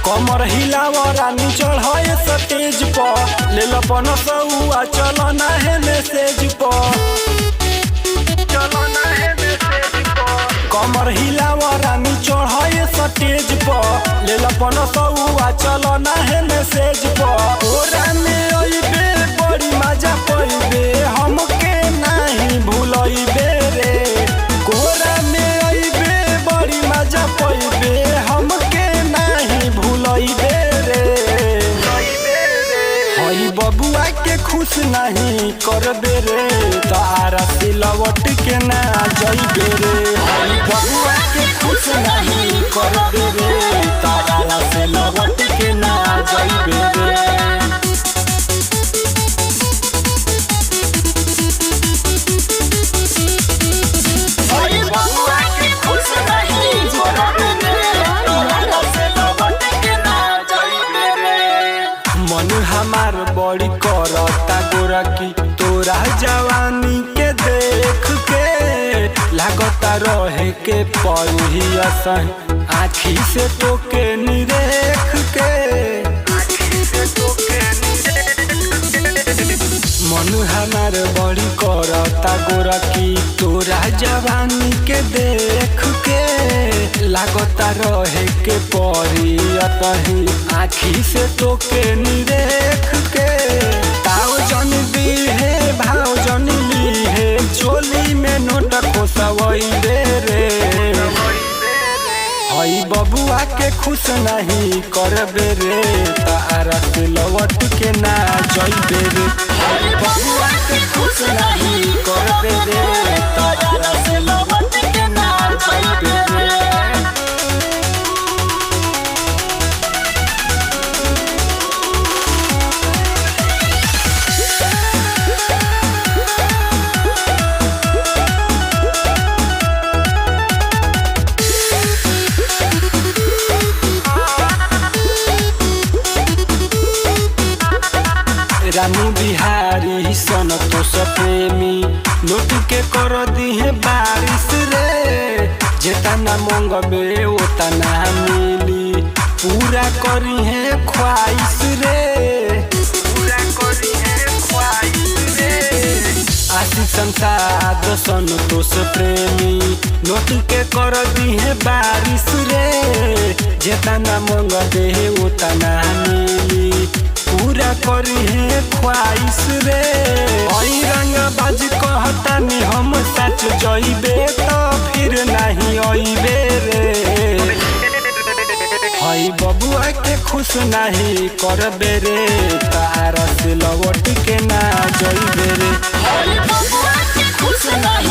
कमर हिलाव रानी चढ़े स्टेज पर ले अपन सौआ चल ना है मैसेज पर कमर हिलाव रानी चढ़े स्टेज पर ले अपन सौआ चल ना है मैसेज पर ओरा में अइबे बड़ी मजा पइबे हमके नाही भूलइबे रे। कोरा में अइबे बड़ी मजा पइबे हमके नाही भूलइबे रे। हई बबुआ के खुश नहीं करबे रे तारा सिलवट के ना जइबे रे। हई बबुआ के खुश नहीं करबे रे तारा सिलवट के ना जइबे रे। हई बबुआ के खुश नहीं करबे रे तारा सिलवट के ना जइबे रे। मन हमार बड़ी करता गोरकी तोरा जवानी के देख के लागता रहे के पड़ी असही आखी से तोके निरेख के। मन हमार बड़ी करता गोरकी तोरा जवानी के देख के लागता रहे के पड़ी अतही आखी से तोके निरेख के। ताव जन दीहे भाव जन लीहे चोली में नोट खोसवैबे रे। हई बबुआ के खुश नहीं करबे रे तारा से लौट के ना जइबे रे। हई बबुआ के खुश नहीं करबे रे तारा सिलवट के ना जइबे रे। रामू बिहारी सन तो प्रेमी नोट के कर दिहे बारिश रे। जेतना मंगबे ओतना मिली पूरा करी है ख्वाहिश रे। पूरा करी है ख्वाहिश रे। आशिक संसाद संतोष प्रेमी नोट के कर दिहे बारिश रे। जेतना मंगबे ओतना मिली पूरा करी है ख्वाहिश रे। ऐ रंग बाज कहतानी हम सच जइबे तो फिर नहीं अइबे रे। हई बबुआ के खुश नहीं करबे रे तारा से लौट के ना जइबे रे। हई बबुआ के खुश नहीं